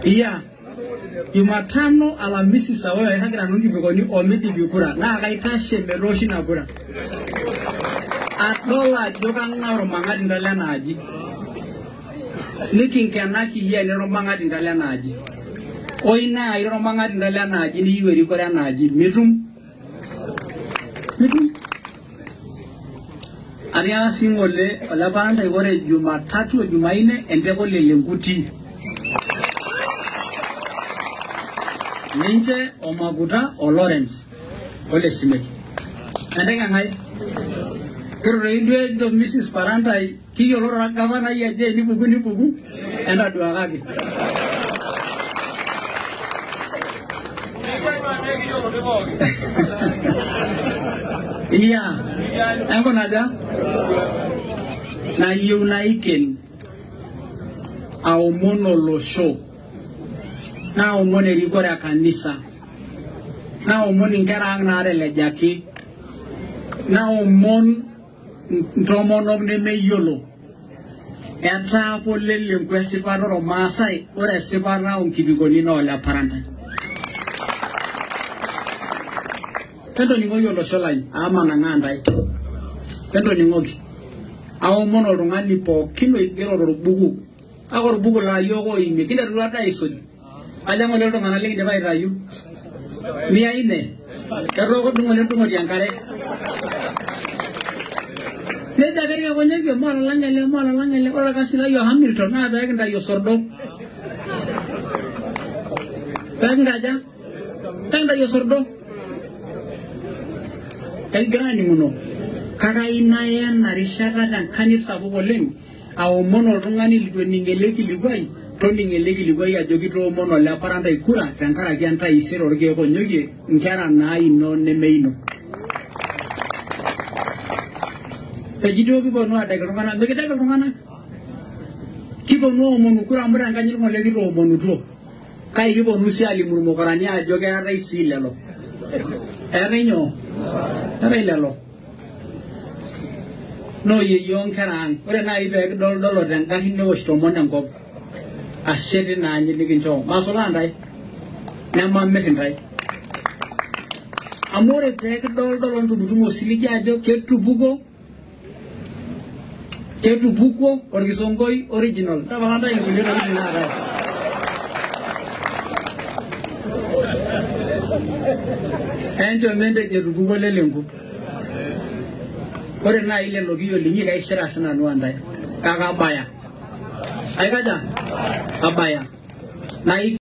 Iya. Jumatano Alhamisi saa wewe kagira nanu nkipikoni omeidipi kura naa kaitashe metooshi ina kura. Adol ajo kang'ae ormang'atinda lena aji. Nikinkenaki iyie enira ormang'atinda lena aji. Oi naa ira ormang'atinda lena aji niyieu erikore ena aji mitum. Mitum. Atiaka sii ng'ole oleparantai ore Jumatatu o Jumanne enteke ole Lenkuti. Ninche o Makuta o Lawrence ole Simek. Enteke ng'ae? Kiroroki duo ejo Mrs. Parantai kiyiolo ora gavanai ajo enipuku nipuku entaduakaki. Iya, enkunaja? Nayieu naiken aomon olosho, naomon erikore e kanisa, naomon inkera ang' naatelejaki, naomon intomonok nemeyiolo. Etaa apa ole Lenku esipata ormaasai, ore esipata onkipikoni naa ole Parantai. Entoning'oki olosho lai amu manang'aa ntae. Entoning'oki. Aomon oltung'ani pookin oigero torbuku. Kake orbuku laa yiok oimie. Kinterutua ade aisuj. Aja ng'ole iltung'anak likindipa aitayu? 400. Etooko dung'o nedung'oti enkare. Nejia ake irkekunye moo olalang ele, moo olalang ele. Ore orkasi lai o Hamilton naa pee kintayu osordo. Pee kinkaja? Pee kintayu osordo. Ekigira aaning'uno. Kake ayieu naya ena rishata tenkanyit sapuk oleng aomon oltung'ani litu ening ele kilikuai, toning'o ele kilikuai ajo kitoomono ole Parantai kura tenkaraki entaisere orkeek onyokie inkera naino nemeino. Eji duo kiponu adaki iltung'anak, mikidaki iltung'anak. Kiponu aomonu kura amu tenkanyit ng'ole kitoomonutuo. Kai kiponu sii alimu irmukorani ajo keetae sii lelo. Eetae nyoo? Eetae lelo. Nooyie yiok nkera ang'. Ore naaji pee kidoldolo tengarri newosh tomon enkop. Ashe tina anyit nikinchoo. Masulaa ntae. Nemamir intae. Amu ore pee kidoldolo ntumutumu osiligi ajo ketupukuo ketupukuo orkisonkoi original. Tapala ntae nkulie tokitin naatae. Enchom entejo etupukuo le Lenku. Ore naaji lelo kiyo linyi kaishira sinanu antae. Kake abaya. Aikaja? Abaya. Nai